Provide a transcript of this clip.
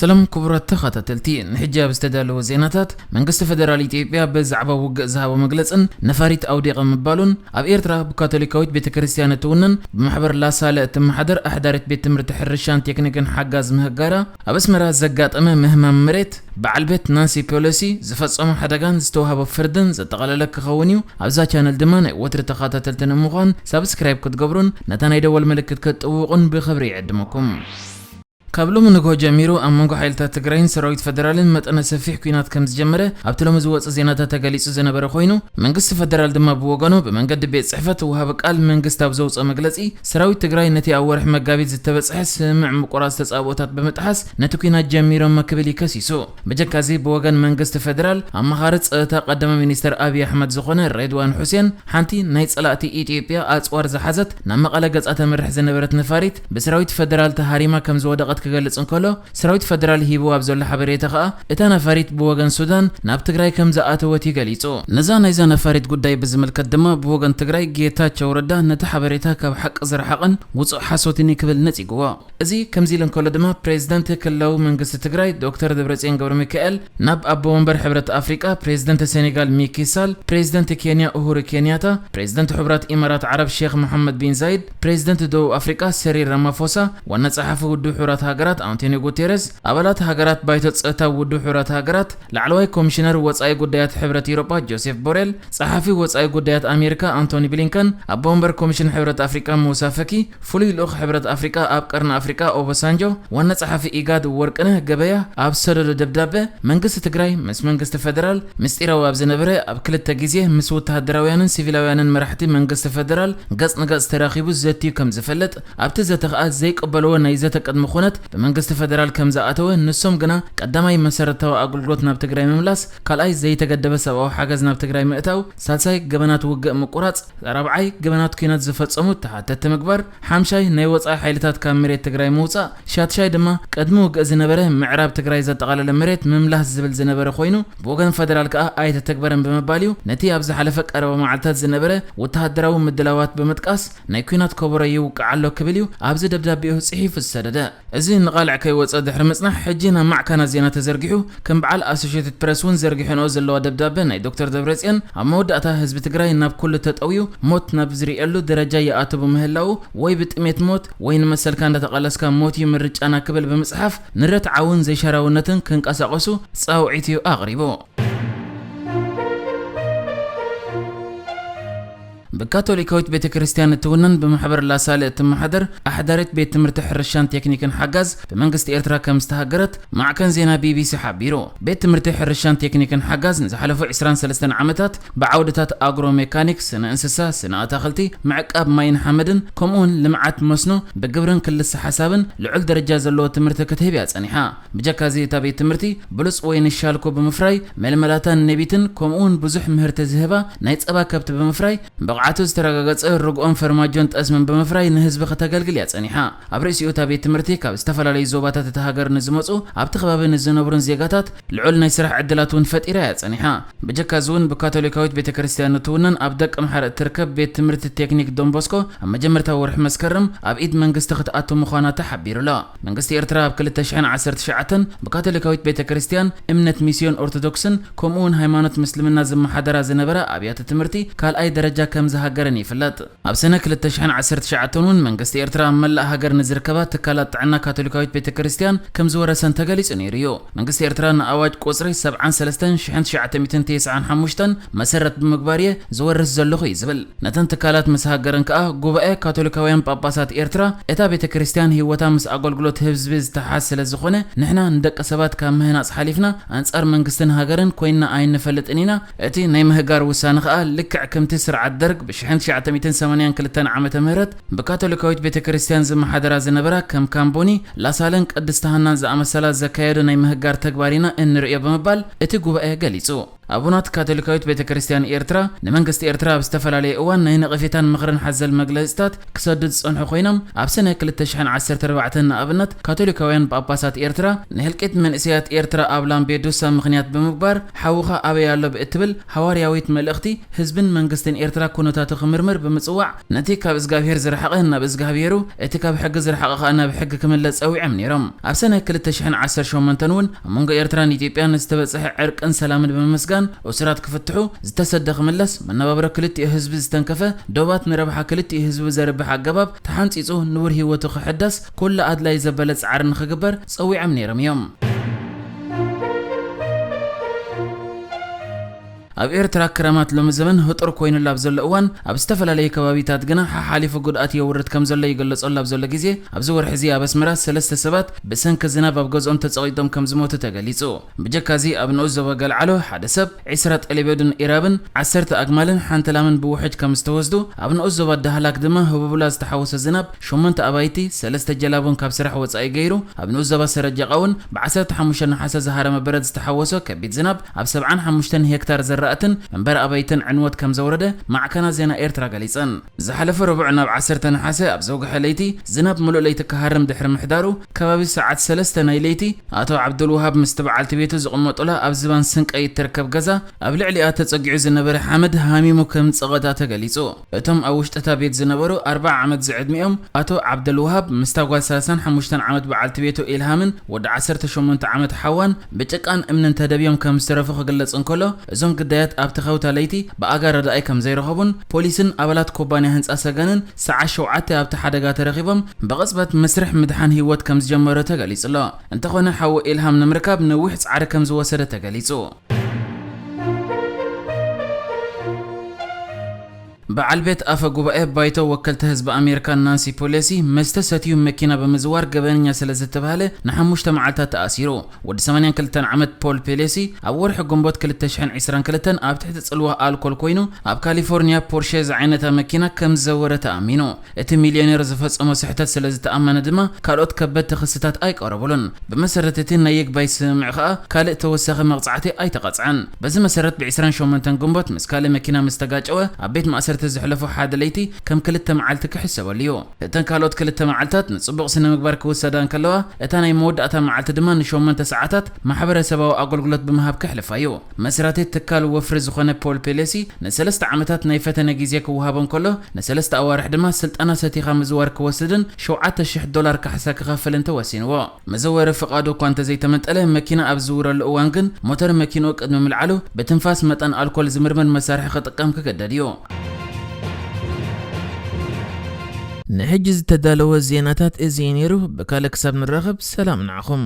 ሰላም ክቡራት ተኸታተልቲ፣ ንሕጂ ኣብ ዝተዳለወ ዜናታት፣ መንግስቲ ፈደራል ኢትዮጵያ ብዛዕባ ውግእ ዝሃቦ መግለጽን ነፋሪት ኣውዲቐ ምባሉን፣ ኣብ ኤርትራ ብካቶሊካዊት ቤተ ክርስቲያን እትውነን ብማሕበር ላሳለ እትመሓደር ኣሕዳሪት ቤት ትምህርቲ ሕርሻን ቴክኒክን ሓጋዝ ምህጋራ፣ ኣብ ኣስመራ ዘጋጠመ ምህማም መሬት፣ በዓል ቤት ናንሲ ፔሎሲ ዝፈጸሞ ሓደጋን ዝተዋህቦ ፍርድን ዘጠቓለለ ክኸውን እዩ። ኣብዛ ቻነል ድማ ናይ ወትሪ ተኸታተልቲ ንምዃን ሳብስክራይብ ክትገብሩን ነታ ናይ ደወል ምልክት ክትጥውቑን ብኽብሪ ይዕድመኩም። ካብ ሎሚ ንግሆ ጀሚሩ ኣብ መንጎ ሓይልታት ትግራይን ሰራዊት ፈደራልን መጠነ ሰፊሕ ኲናት ከም ዝጀመረ ኣብቲ ሎሚ ዝወጸ ዜናታት ተገሊጹ ዝነበረ ኮይኑ፣ መንግስቲ ፈደራል ድማ ብወገኑ ብመንገዲ ቤት ጽሕፈት ወሃቢ ቃል መንግስቲ ኣብ ዘውጽኦ መግለጺ፣ ሰራዊት ትግራይ ነቲ ኣብ ወርሒ መጋቢት ዝተበጽሐ ስምምዕ ምቁራጽ ተጻብኦታት ብምጥሓስ ነቲ ኲናት ጀሚሮሞ ክብል እዩ ከሲሱ። ብጀካ እዚ ብወገን መንግስቲ ፈደራል ኣማኻሪ ጸጥታ ቀዳማይ ሚኒስተር ኣብይ ኣሕመድ ዝኾነ ሬድዋን ሑሴን ሓንቲ ናይ ጸላእቲ ኢትዮጵያ ኣጽዋር ዝሓዘት ናብ መቐለ ገጻ ተምርሕ ዝነበረት ነፋሪት ብሰራዊት ፈደራል ተሃሪማ ከም ዝወደቐት ክገልጽ እንከሎ፣ ሰራዊት ፈደራል ሂብዎ ኣብ ዘሎ ሓበሬታ ከኣ፣ እታ ነፋሪት ብወገን ሱዳን ናብ ትግራይ ከም ዝኣተወት እዩ ገሊጹ። ነዛ ናይዛ ነፋሪት ጉዳይ ብዝምልከት ድማ ብወገን ትግራይ ጌታቸው ረዳ ነቲ ሓበሬታ ካብ ሓቂ ዝረሓቐን ውጹእ ሓሶትን እዩ ክብል ነጺግዎ። እዚ ከምዚ ኢሉ እንከሎ ድማ ፕሬዝደንት ክልላዊ መንግስቲ ትግራይ ዶክተር ደብረጽዮን ገብረ ሚካኤል ናብ ኣቦ ወንበር ሕብረት ኣፍሪቃ ፕሬዝደንት ሴኔጋል ሚኪ ሳል፣ ፕሬዝደንት ኬንያ ኡሁሩ ኬንያታ፣ ፕሬዝደንት ሕቡራት ኢማራት ዓረብ ሼክ መሐመድ ቢን ዛይድ፣ ፕሬዝደንት ደቡብ ኣፍሪቃ ሰሪል ራማፎሳ፣ ዋና ጸሓፊ ውድብ ሕቡራት ሃገራት ኣንቶኒዮ ጉቴረስ፣ ኣባላት ሃገራት ባይቶ ጸጥታ ውድብ ሕቡራት ሃገራት፣ ላዕለዋይ ኮሚሽነር ወጻኢ ጉዳያት ሕብረት ኤውሮጳ ጆሴፍ ቦሬል፣ ጸሓፊ ወጻኢ ጉዳያት ኣሜሪካ ኣንቶኒ ብሊንከን፣ ኣቦ ወንበር ኮሚሽን ሕብረት ኣፍሪቃ ሙሳ ፈኪ፣ ፍሉይ ልኡኽ ሕብረት ኣፍሪቃ ኣብ ቀርኒ ኣፍሪቃ ኦባሳንጆ፣ ዋና ጸሓፊ ኢጋድ ወርቅነህ ገበያ ኣብ ሰደዶ ደብዳበ፣ መንግስቲ ትግራይ ምስ መንግስቲ ፈደራል ምስጢራዊ ኣብ ዝነበረ ኣብ ክልተ ግዜ ምስ ወተሃደራውያንን ሲቪላውያንን መራሕቲ መንግስቲ ፈደራል ገጽ ንገጽ ተራኺቡ ዘትዩ ከም ዝፈልጥ፣ ኣብቲ ዘተ ከኣ ዘይቅበልዎ ናይ ዘተ ቅድሚ ኩነት ብመንግስቲ ፈደራል ከም ዝኣተወ፣ ንሶም ግና ቀዳማይ መሰረታዊ ኣገልግሎት ናብ ትግራይ ምምላስ፣ ካልኣይ ዘይተገደበ ሰብኣዊ ሓገዝ ናብ ትግራይ ምእታው፣ ሳልሳይ ገበናት ውግእ ምቁራጽ፣ ራብዓይ ገበናት ኲናት ዝፈጸሙ ተሓተትቲ ምግባር፣ ሓምሻይ ናይ ወጻኢ ሓይልታት ካብ መሬት ትግራይ ምውጻእ፣ ሻትሻይ ድማ ቅድሚ ውግእ ዝነበረ ምዕራብ ትግራይ ዘጠቓለለ መሬት ምምላስ ዝብል ዝነበረ ኮይኑ፣ ብወገን ፈደራል ከኣ ኣይተተግበረን ብምባል እዩ ነቲ ኣብ ዝሓለፈ ቀረባ መዓልታት ዝነበረ ወተሃደራዊ ምድላዋት ብምጥቃስ፣ ናይ ኲናት ከበሮ ይውቃዕ ኣሎ ክብል እዩ ኣብዚ ደብዳቤኡ ጽሒፉ ዝሰደደ። እዚ ንቓልዕ ከይወጸ ድሕሪ ምጽናሕ፣ ሕጂ ናብ ማዕከናት ዜና ተዘርጊሑ፣ ከም በዓል ኣሶሼትድ ፕረስ እውን ዘርጊሐንኦ ዘለዋ ደብዳበ ናይ ዶክተር ደብረጽዮን፣ ኣብ መወዳእታ ህዝቢ ትግራይ ናብ ኩሉ ተጠውዩ፣ ሞት ናብ ዝርእየሉ ደረጃ ይኣቱ ብምህላው፣ ወይ ብጥሜት ሞት፣ ወይ ንመሰልካ እንዳተቓለስካ ሞት እዩ ምርጫና ክብል ብምጽሓፍ፣ ንርትዓውን ዘይሻራውነትን ክንቀሳቐሱ ጻውዒት እዩ ኣቕሪቡ። ብካቶሊካዊት ቤተ ክርስቲያን እትውነን ብማሕበር ላሳለ እትመሓደር ኣሕዳሪት ቤት ትምህርቲ ሕርሻን ቴክኒክን ሓጋዝ ብመንግስቲ ኤርትራ ከም ዝተሃገረት ማዕከን ዜና ቢቢሲ ሓቢሩ። ቤት ትምህርቲ ሕርሻን ቴክኒክን ሓጋዝ ንዝሓለፉ ዕስራን ሰለስተን ዓመታት ብዓውድታት ኣግሮ ሜካኒክ፣ ስነ እንስሳ፣ ስነ ኣታኽልቲ፣ ምዕቃብ ማይን ሓመድን ከምኡውን ልምዓት መስኖ ብግብርን ክልሰ ሓሳብን ልዑል ደረጃ ዘለዎ ትምህርቲ ክትህብ እያ ጸኒሓ። ብጀካ እዚ እታ ቤት ትምህርቲ ብሉጽ ወይኒ ሻልኮ ብምፍራይ መልመላታን ነቢትን ከምኡውን ብዙሕ ምህርቲ ዝህባ ናይ ጸባ ከብቲ ብምፍራይ ብቕዓቱ ዝተረጋገጸ ርግኦን ፈርማጆን ጠስምን ብምፍራይ ንህዝቢ ከተገልግል እያ ጸኒሓ። ኣብ ርእሲኡ እታ ቤት ትምህርቲ ካብ ዝተፈላለዩ ዞባታት እታ ሃገር ንዝመጹ ኣብቲ ከባቢ ንዝነብሩን ዜጋታት ልዑል ናይ ስራሕ ዕድላት እውን ፈጢራ እያ ጸኒሓ። ብጀካ እዚ እውን ብካቶሊካዊት ቤተ ክርስቲያን እትውነን ኣብ ደቀ ምሓረ እትርከብ ቤት ትምህርቲ ቴክኒክ ዶንቦስኮ ኣብ መጀመርታ ወርሒ መስከረም ኣብ ኢድ መንግስቲ ክትኣቱ ምዃና ተሓቢሩ ኣሎ። መንግስቲ ኤርትራ ኣብ ክልተ ሽሕን ዓሰርተ ትሽዓተን ብካቶሊካዊት ቤተ ክርስቲያን እምነት ሚስዮን ኦርቶዶክስን ከምኡ እውን ሃይማኖት ምስልምና ዝመሓደራ ዝነበራ ኣብያተ ትምህርቲ ካልኣይ ደረጃ ከም ዝሃገረን ይፍለጥ። ኣብ ሰነ ክልተ ሽሕን ዓሰርተ ትሽዓተን እውን መንግስቲ ኤርትራ ኣብ መላእ ሃገር ንዝርከባ ትካላት ጥዕና ካቶሊካዊት ቤተ ክርስቲያን ከም ዝወረሰን ተገሊጹ ነይሩ እዩ። መንግስቲ ኤርትራ ንኣዋጅ ቁጽሪ ሰብዓን ሰለስተን ሽሕን ትሽዓተ ሚእትን ተስዓን ሓሙሽተን መሰረት ብምግባር እየ ዝወርስ ዘለኹ እዩ ዝብል። ነተን ትካላት ምስ ሃገረን ከኣ ጉባኤ ካቶሊካውያን ጳጳሳት ኤርትራ፣ እታ ቤተ ክርስቲያን ህይወታ ምስ ኣገልግሎት ህዝቢ ዝተሓዝ ስለ ዝኾነ፣ ንሕና ንደቂ ሰባት ካብ ምህናጽ ሓሊፍና ኣንጻር መንግስትን ሃገርን ኮይንና ኣይንፈልጥን ኢና። እቲ ናይ ምህጋር ውሳነ ከኣ ልክዕ ከምቲ ስርዓት ደርግ ብሽሕን ትሽዓተ ሚእትን ሰማንያን ክልተን ዓመተ ምህረት ብካቶሊካዊት ቤተ ክርስቲያን ዝመሓደራ ዝነበራ ከም ካምቦኒ፣ ላሳለን ቅድስቲ ሃናን ዝኣመሰላ ዘካየዶ ናይ ምህጋር ተግባር ኢና እንርእዮ ብምባል እቲ ጉባኤ ገሊጹ። ኣቡናት ካቶሊካዊት ቤተ ክርስቲያን ኤርትራ ንመንግስቲ ኤርትራ ኣብ ዝተፈላለየ እዋን ናይ ነቐፌታን ምኽርን ሓዘል መግለጺታት ክሰዱ ዝጸንሑ ኮይኖም፣ ኣብ ሰነ ክልተ ሽሕን ዓሰርተ ኣርባዕተን ንኣብነት ካቶሊካውያን ጳጳሳት ኤርትራ ንህልቂት መንእሰያት ኤርትራ ኣብ ላምቤዱሳ ምኽንያት ብምግባር ሓውኻ ኣበይ ኣሎ ብእትብል ሃዋርያዊት መልእኽቲ ህዝብን መንግስትን ኤርትራ ኩነታቱ ክምርምር ብምጽዋዕ፣ ነቲ ካብ እዝጋብሄር ዝረሓቐ ናብ እዝጋብሄሩ፣ እቲ ካብ ሕጊ ዝረሓቐ ከኣ ናብ ሕጊ ክምለስ ጸዊዖም ነይሮም። ኣብ ሰነ ክልተ ሽሕን ዓሰርተ ሸሞንተን እውን ኣብ መንጎ ኤርትራን ኢትዮጵያን ዝተበጽሐ ዕርቅን ሰላምን ብምምስጋን፣ እሱራት ክፍትሑ፣ ዝተሰደ ክምለስ፣ መነባብሮ ክልቲኡ ህዝቢ ዝተንከፈ፣ ዶባት ንረብሓ ክልቲኡ ህዝቢ ዘርብሕ ኣገባብ ተሓንጺጹ፣ ንቡር ህይወቱ ክሕደስ፣ ኩሉ ኣድላይ ዘበለ ጻዕሪ ንኽግበር ጸዊዖም ነይሮም እዮም። ኣብ ኤርትራ ክረማት ሎሚ ዘመን ህጡር ኮይኑላ ኣብ ዘሎ እዋን፣ ኣብ ዝተፈላለዩ ከባቢታት ግና ሓሓሊፉ ጉድኣት የውርድ ከም ዘሎ ይግለጸሉ ኣብ ዘሎ ግዜ፣ ኣብዚ ወርሒ እዚ ኣብ ኣስመራ ሰለስተ ሰባት ብሰንኪ ዝናብ ኣብ ገዝኦም ተጸቒጦም ከም ዝሞቱ ተገሊጹ። ብጀካ እዚ፣ ኣብ ንኡስ ዞባ ገልዓሎ ሓደ ሰብ፣ ዒስራ ጠለቤዱን ኢራብን፣ ዓሰርተ ኣግማልን ሓንቲ ላምን ብውሕጅ ከም ዝተወስዱ፣ ኣብ ንኡስ ዞባ ዳህላክ ድማ ህቡብላ ዝተሓወሶ ዝናብ ሸሞንተ ኣባይቲ፣ ሰለስተ ጀላቡን ካብ ስራሕ ወጻኢ ገይሩ፣ ኣብ ንኡስ ዞባ ሰረጀቓ እውን ብ ዓሰርተ ሓሙሽተ ነሓሰ ዝሃረመ በረድ ዝተሓወሶ ከቢድ ዝናብ ኣብ ሰብዓን ሓሙሽተን ሄክታር ዘራእትን መንበሪ ኣባይትን ዕንወት ከም ዘውረደ ማዕከናት ዜና ኤርትራ ገሊጸን። ዝሓለፈ ረቡዕ ናብ ዓሰርተ ነሓሰ ኣብ ዘውግሐ ለይቲ ዝናብ ምሉእ ለይቲ ክሃርም ድሕሪ ምሕዳሩ፣ ከባቢ ሰዓት ሰለስተ ናይ ለይቲ ኣቶ ዓብዱልውሃብ ምስቲ በዓልቲ ቤቱ ዝቕመጡላ ኣብ ዝባን ስንቀይ እትርከብ ገዛ ኣብ ልዕሊኣ ተጸጊዑ ዝነበረ ሓመድ ሃሚሙ ከም ዝጸቐጣ ተገሊጹ። እቶም ኣብ ውሽጢ እታ ቤት ዝነበሩ ኣርብዓ ዓመት ዝዕድሚኦም ኣቶ ዓብደልውሃብ ምስታ ጓል ሰላሳን ሓሙሽተን ዓመት በዓልቲ ቤቱ ኢልሃምን ወዲ ዓሰርተ ሸሞንተ ዓመት ሓዋን ብጭቃን እምንን ተደብዮም ከም ዝተረፉ ክግለጽ እንከሎ፣ እዞም ግዳያት ኣብቲ ከውታ ለይቲ ብኣጋ ረዳኢ ከም ዘይረኸቡን ፖሊስን ኣባላት ኩባንያ ህንጻ ሰገንን ሰዓት ሸውዓተ ኣብቲ ሓደጋ ተረኺቦም ብቕጽበት መስርሕ ምድሓን ህይወት ከም ዝጀመረ ተገሊጹ ኣሎ። እንተኾነ ሓዉ ኢልሃም ንምርካብ ነዊሕ ጻዕሪ ከም ዝወሰደ ተገሊጹ። በዓል ቤት ኣፈ ጉባኤ ባይቶ ወከልቲ ህዝቢ ኣሜሪካ ናንሲ ፔሎሲ መስተ ሰትዩ መኪና ብምዝዋር ገበነኛ ስለ ዝተባህለ ንሓሙሽተ መዓልታት ተኣሲሩ። ወዲ ሰማንያን ክልተን ዓመት ፖል ፔሎሲ ኣብ ወርሒ ግንቦት ክልተ ሽሕን ዕስራን ክልተን ኣብ ትሕቲ ጽልዋ ኣልኮል ኮይኑ ኣብ ካሊፎርኒያ ፖርሼ ዝዓይነታ መኪና ከም ዝዘወረ ተኣሚኑ። እቲ ሚልዮኔር ዝፈጸሞ ስሕተት ስለ ዝተኣመነ ድማ ካልኦት ከበድቲ ክስታት ኣይቀረቡሉን። ብመሰረት እቲ ናይ ይግባይ ስምምዕ ከኣ ካልእ ተወሳኺ መቕጻዕቲ ኣይተቐጽዐን። በዚ መሰረት ብ ዕስራን ሸሞንተን ግንቦት ምስ ካልእ መኪና ምስ ተጋጨወ ኣብ ቤት ማእሰርቲ ዘሕለፎ ሓደ ለይቲ ከም ክልተ መዓልቲ ክሕሰበሉ እዩ። እተን ካልኦት ክልተ መዓልታት ንጽቡቕ ስነ ምግባር ክውሰዳ እንከለዋ፣ እታ ናይ መወዳእታ መዓልቲ ድማ ንሸሞንተ ሰዓታት ማሕበረሰባዊ ኣገልግሎት ብምሃብ ከሕልፋ እዩ። መስራቲ ትካል ወፍሪ ዝኾነ ፖል ፔሎሲ ንሰለስተ ዓመታት ናይ ፈተነ ግዜ ክወሃቦ እንከሎ፣ ንሰለስተ ኣዋርሕ ድማ ስልጠና ሰቲኻ ምዝዋር ክወስድን ሸውዓተ ሽሕ ዶላር ካሕሳ ክኸፍልን ተወሲንዎ። መዘወሪ ፍቓዱ እኳ እንተዘይተመንጠለ፣ መኪና ኣብ ዝዝውረሉ እዋን ግን ሞተር መኪንኡ ቅድሚ ምልዓሉ ብትንፋስ መጠን ኣልኮል ዝምርምር መሳርሒ ክጥቀም ክግደድ እዩ። ንሕጂ ዝተዳለወ ዜናታት እዚ እዩ ነይሩ። ብካልእ ክሳብ ንራኸብ ሰላም ንዓኹም።